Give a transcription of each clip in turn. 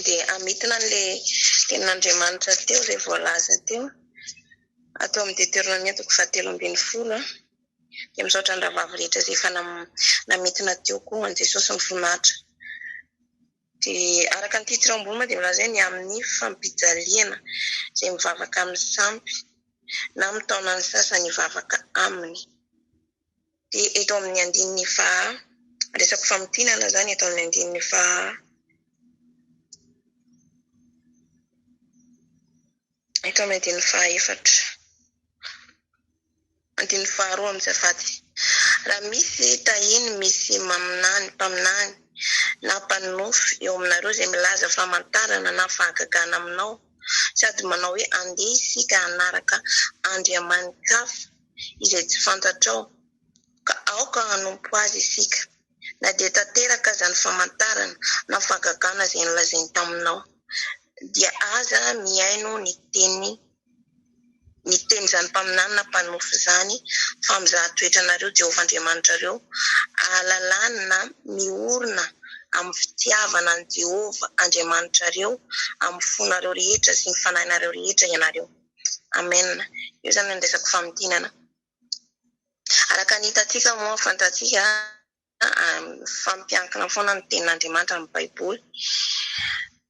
Dia hamintina an'ilay tenin'Andriamanitra teo izay voalaza teo, ato amin'ny Deteronomia toko fahatelo ambin'ny folo. Dia misaotra ny rahavavy rehetra izay efa namintina teo koa, an'i Jesosy ny voninahitra. Dia araka ny titre ambony moa dia milaza hoe ny amin'ny fampijaliana izay mivavaka amin'ny sampy na mitaona ny sasany hivavaka aminy. Dia eto amin'ny andininy faha, resako famintinana izany eto amin'ny andininy faha, eto amin'ny andininy fahaefatra. Andininy faharoa amin'izafady. Raha misy tahiny misy maminany, mpaminany, na mpanonofy eo aminareo izay milaza famantarana na fahagagana aminao, sady manao hoe, Andeha isika hanaraka andriamani-kafa izay tsy fantatrao, ka aoka hanompo azy isika, na dia tanteraka aza ny famantarana na fahagagana izay nolazainy taminao, dia aza mihaino ny teny ny tenin'izany mpaminany na mpanonofy izany, fa mizaha toetra anareo Jehovah Andriamanitrareo, ahalalany na miorina amin'ny fitiavana an'i Jehovah Andriamanitrareo amin'ny fonareo rehetra sy ny fanahinareo rehetra ianareo. Amen. Io izany no resako famintinana. Araka ny hitantsika moa, fantatsika, mifampiankina foana ny tenin'Andriamanitra amin'ny Baiboly.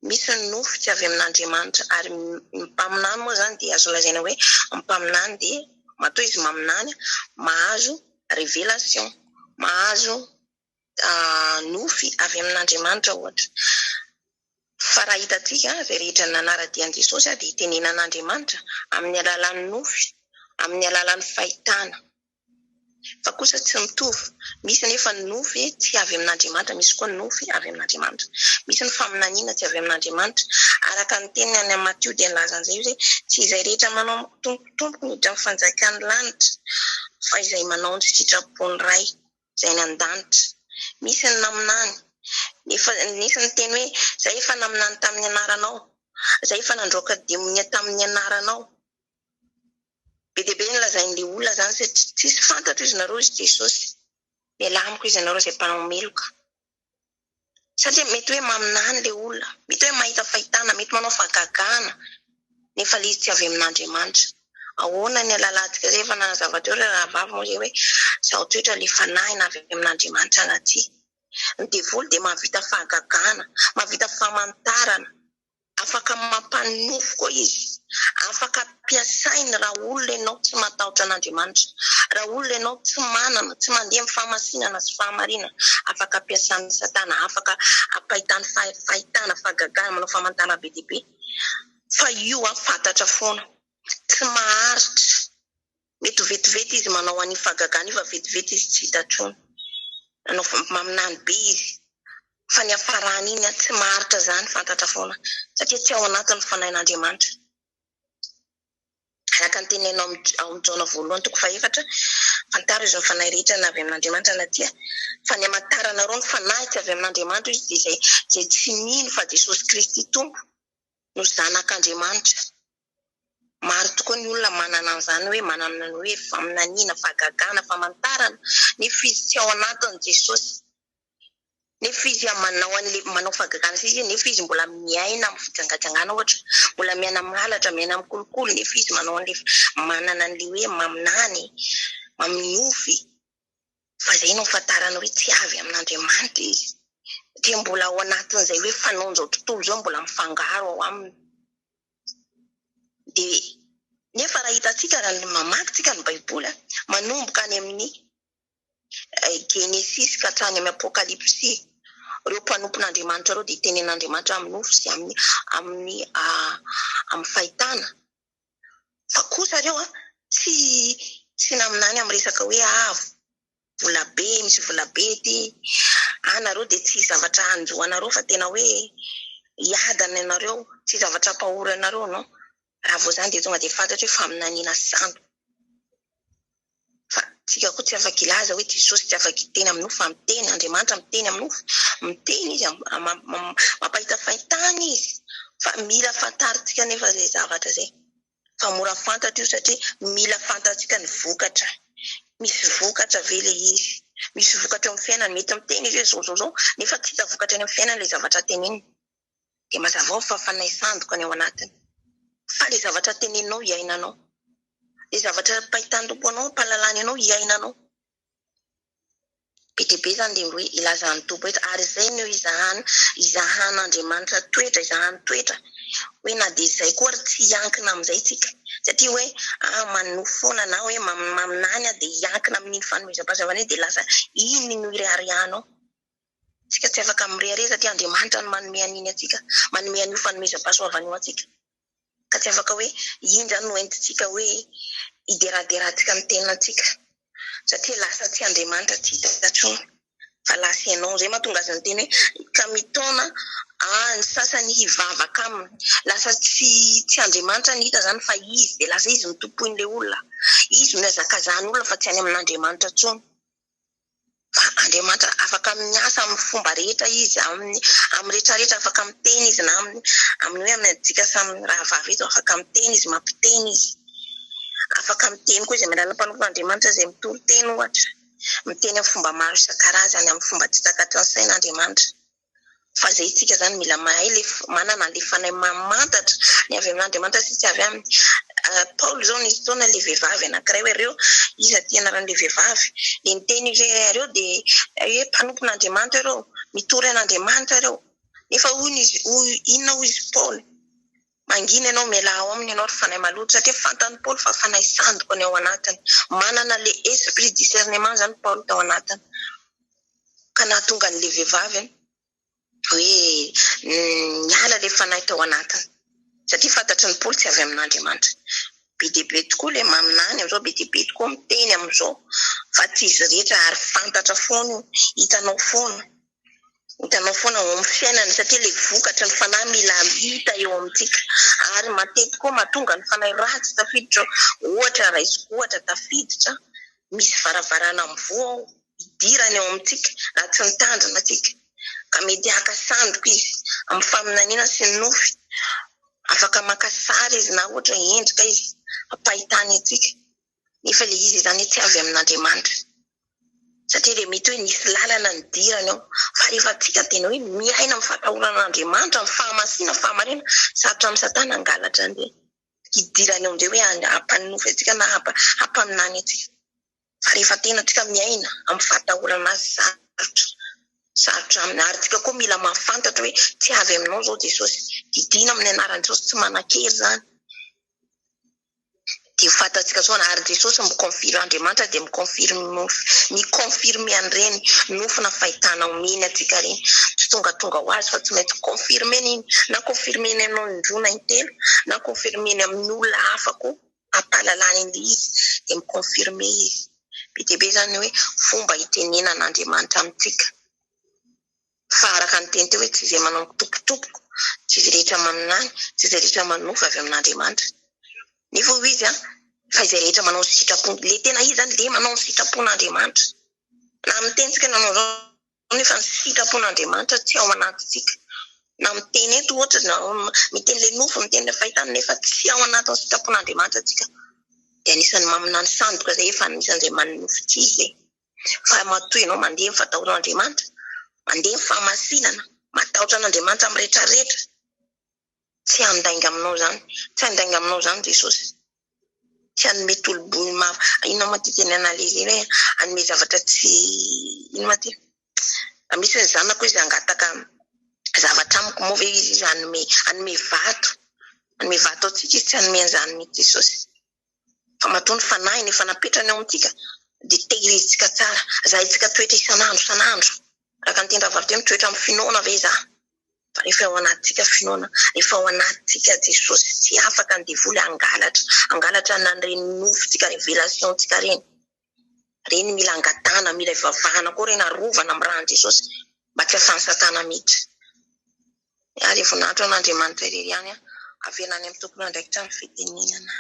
Misy ny nofy tsy avy amin'Andriamanitra ary ny mpaminany moa izany dia azo lazaina hoe ny mpaminany dia matoa izy maminany mahazo révélation, mahazo nofy avy amin'Andriamanitra ohatra. Fa raha hitantsika izay rehetra nanara-dia an'i Jesosy dia itenenan'Andriamanitra amin'ny alalan'ny nofy, amin'ny alalan'ny fahitana. Fa kosa tsy mitovy. Misy anefa ny nofy tsy avy amin'Andriamanitra, misy koa ny nofy avy amin'Andriamanitra. Misy ny faminaniana tsy avy amin'Andriamanitra. Araka ny teniny any amin'i Matio dia nilaza an'izay izy hoe, Tsy izay rehetra manao amiko Tompo, Tompoko no hiditra amin'ny fanjakan'ny lanitra, fa izay manao ny sitrapon'ny Ray izay any an-danitra. Misy ny naminany. Efa nisy niteny hoe, Izahay efa naminany tamin'ny anaranao. Izahay efa nandroaka demonia tamin'ny anaranao. Be dia be ny lazain'ilay olona izany satria tsisy fantatro izy nareo izy Jesosy. Mialà amiko izy ianareo izay mpanao meloka. Satria mety hoe maminany ilay olona, mety hoe mahita fahitana, mety manao fahagagana nefa ilay izy tsy avy amin'Andriamanitra. Ahoana ny ahalalantsika izay? Efa nanazava teo ilay rahavavy moa izay hoe zaho toetra ilay fanahy na avy amin'Andriamanitra na tsia. Ny devoly dia mahavita fahagagana, mahavita famantarana. Afaka mampanonofy koa izy. Afaka ampiasainy raha olona ianao tsy matahotra an'Andriamanitra. Raha olona ianao tsy manana, tsy mandeha amin'ny fahamasinana sy fahamarinana. Afaka ampiasan'i Satana, afaka ampahitany fahitana, fahagagana, manao famantarana be dia be. Fa io an, fantatra foana. Tsy maharitra. Mety ho vetivety izy manao an'io fahagagana io fa vetivety izy tsy hita intsony. Nanao maminany be izy. Fa ny hafarany iny an, tsy maharitra izany fantatra foana satria tsy ao anatin'ny fanahin'Andriamanitra. Araka ny tenenina ao amin'ny Jaona voalohany toko fahefatra, fantaro izy ny fanahy rehetra na avy amin'Andriamanitra na tsia, fa ny hamantaranareo ny fanahy tsy avy amin'Andriamanitra izy dia izay izay tsy mino fa Jesosy Kristy Tompo no Zanak'Andriamanitra. Maro tokoa ny olona manana an'izany hoe manana ny hoe faminaniana, fahagagana, famantarana, nefa izy tsy ao anatin'i Jesosy. Nefa izy manao an'ilay manao fahagagana sy izy nefa izy mbola miaina amin'ny fijangajangana ohatra, mbola miaina amin'ny halatra, miaina amin'ny kolikoly nefa izy manao an'ilay manana an'ilay hoe maminany, maminofy. Fa izay no ahafantarana hoe tsy avy amin'Andriamanitra izy. Satria mbola ao anatin'izay hoe fanaon'izao tontolo izao mbola mifangaro ao aminy. Dia nefa raha hitantsika raha mamaky tsika ny Baiboly, manomboka any amin'ny Genesisy ka hatrany amin'ny Apokalypsy, ireo mpanompon'Andriamanitra ireo dia tenen'Andriamanitra amin'ny nofo sy amin'ny amin'ny amin'ny fahitana. Fa kosa ireo tsy tsy naminany amin'ny resaka hoe ah vola be, misy vola be ety, ah nareo dia tsy hisy zavatra hanjo anareo fa tena hoe hiadana ianareo, tsy hisy zavatra hampahory anareo, non. Raha vao izany dia tonga dia fantatra hoe faminaniana sandoka. Fa tsika koa tsy afaka hilaza hoe Jesosy tsy afaka hiteny amin'ny nofo fa miteny, Andriamanitra miteny amin'ny nofo, miteny izy, mampahita fahitana izy fa mila fantarintsika anefa izay zavatra izay. Fa mora fantatra io satria mila fantatsika ny vokatra. Misy vokatra ve ilay izy? Misy vokatra eo amin'ny fiainany? Mety miteny izy hoe izao izao izao nefa tsy hita vokatra eny amin'ny fiainany ilay zavatra teneniny. Dia mazava ao fa fanahy sandoka ny ao anatiny. Fa ilay zavatra teneninao iainanao. Ilay zavatra ampahitan'ny Tompo anao, ampahalalany anao iainanao. Be dia be izany dia hoe ilazan'ny Tompo eto. Ary izay no izahana, izahan'Andriamanitra toetra, izahany toetra. Hoe na dia izay koa ary tsy hiankina amin'izay tsika. Satria hoe ah manonofy foana na hoe maminany aho dia hiankina amin'iny fanomezam-pahasoavana iny dia lasa iny no ireharehanao. Tsika tsy afaka mirehareha satria Andriamanitra no manome an'iny antsika, manome an'io fanomezam-pahasoavana io antsika. Ka tsy afaka hoe iny izany no entintsika hoe hideraderantsika ny tenantsika satria lasa tsy Andriamanitra tsy hita intsony fa lasa ianao. Izay mahatonga azy niteny hoe ka mitaona ny sasany hivavaka aminy. Lasa tsy tsy Andriamanitra no hita izany fa izy dia lasa izy no tompoin'ilay olona. Izy no ihazakazahan'olona fa tsy any amin'Andriamanitra intsony. Fa Andriamanitra afaka miasa amin'ny fomba rehetra Izy, amin'ny amin'ny rehetra rehetra afaka miteny Izy na amin'ny amin'ny hoe amin'ny antsika samy rahavavy eto afaka miteny Izy, mampiteny Izy. Afaka miteny koa Izy amin'ny alalan'ny mpanompon'Andriamanitra izay mitory teny ohatra. Miteny amin'ny fomba maro isan-karazany, amin'ny fomba tsy takatry ny saina Andriamanitra. Fa zay tsika zany mila mahay le manana le fanahy mamantatra ny avy amin'Andriamanitra sy tsy avy aminy. Paoly zao nisy fotoana le vehivavy anakiray hoe reo iza ty anaran'le vehivavy le niteny izy hoe reo de hoe mpanompon'Andriamanitra ireo, mitory an'Andriamanitra ireo. Nefa hoy izy hoy inona hoy izy Paoly? Mangina ianao, mialà ao aminy ianao ry fanahy maloto satria fantan'i Paoly fa fanahy sandoka ny ao anatiny. Manana le esprit discernement zany Paoly tao anatiny. Ka nahatonga an'le vehivavy hoe niala le fanahy tao anatiny. Satria fantatry ny Paoly tsy avy amin'Andriamanitra. Be dia be tokoa le maminany amin'izao, be dia be tokoa miteny amin'izao fa tsy izy rehetra ary fantatra foana io, hitanao foana. Hitanao foana ao amin'ny fiainana satria ilay vokatry ny fanahy mila hita eo amintsika ary matetika koa mahatonga ny fanahy ratsy tafiditra ohatra raisiko ohatra tafiditra misy varavarana mivoha ao hidirany ao amintsika raha tsy mitandrina tsika ka mety haka sandoka izy amin'ny faminaniana sy ny nofy afaka maka sary izy na ohatra endrika izy ampahitany antsika nefa ilay izy izany tsy avy amin'Andriamanitra satria dia mety hoe nisy lalana nidirany ao fa rehefa tsika tena hoe miaina amin'ny fahatahorana an'Andriamanitra, amin'ny fahamasina, fahamarinana, sarotra amin'i Satana hangalatra an'ireny hidirany ao amin'izay hoe hampanonofy antsika na hampaminany antsika fa rehefa tena tsika miaina amin'ny fahatahorana azy sarotra sarotra aminy ary tsika koa mila mahafantatra hoe tsy avy aminao izao Jesosy, didiana amin'ny anaran'i Jesosy tsy manan-kery izany. Dia ho fantatsika foana ary Jesosy mi-confirme, Andriamanitra dia mi-confirme mi-confirme an'ireny nofy na fahitana omeny antsika ireny. Tsy tongatonga ho azy fa tsy maintsy confirmer-ny iny. Na confirmer-ny aminao indroa na intelo, na confirmer-ny amin'ny olona hafa koa ampahalalany an'ilay izy dia mi-confirme izy. Be dia be izany ny hoe fomba itenenan'Andriamanitra amintsika. Fa araka ny teny teo hoe tsy izay manao mitopotopoka, tsy izay rehetra maminany, tsy izay rehetra manonofy avy amin'Andriamanitra. Nefa hoy izy an, fa izay rehetra manao ny sitrapony, ilay tena izy izany ilay manao ny sitrapon'Andriamanitra. Na miteny tsika nanao izao nefa ny sitrapon'Andriamanitra tsy ao anatintsika. Na miteny eto ohatra, na miteny ilay nofy, miteny ilay fahitana nefa tsy ao anatin'ny sitrapon'Andriamanitra tsika. Dia anisan'ny maminany sandoka izay efa anisan'izay manonofy tsy izy e. Fa matoa ianao mandeha ny fatahoran'Andriamanitra, mandeha ny fahamasinana, matahotra an'Andriamanitra amin'ny rehetra rehetra, tsy handainga aminao izany, tsy handainga aminao izany Jesosy. Tsy hanome tolo-boy maro. Inona moa ity teny analyse iny hoe hanome zavatra tsy inona moa ity? Raha misy hoe ny zanako izy hangataka zavatra amiko moa ve izy izy hanome hanome vato, hanome vato antsika izy tsy hanome an'izany mihitsy Jesosy. Fa matoa ny fanahiny efa napetrany ao amintsika dia tehirizintsika tsara. Zahintsika toetra isan'andro isan'andro. Araka ny teny Ravalo teo, mitoetra amin'ny finoana ve izaho? Fa rehefa ao anatintsika finoana, rehefa ao anatintsika Jesosy, tsy afaka ny devoly hangalatra, hangalatra an'ireny nofintsika, révélation-ntsika ireny. Ireny mila angatahana, mila ivavahana koa ireny, arovana amin'ny ràn'i Jesosy mba tsy ahafahan'i Satana miditra. Ary voninahitra ho an'Andriamanitra irery ihany. Averina any amin'ny tompon'andraikitra ny fitenenana.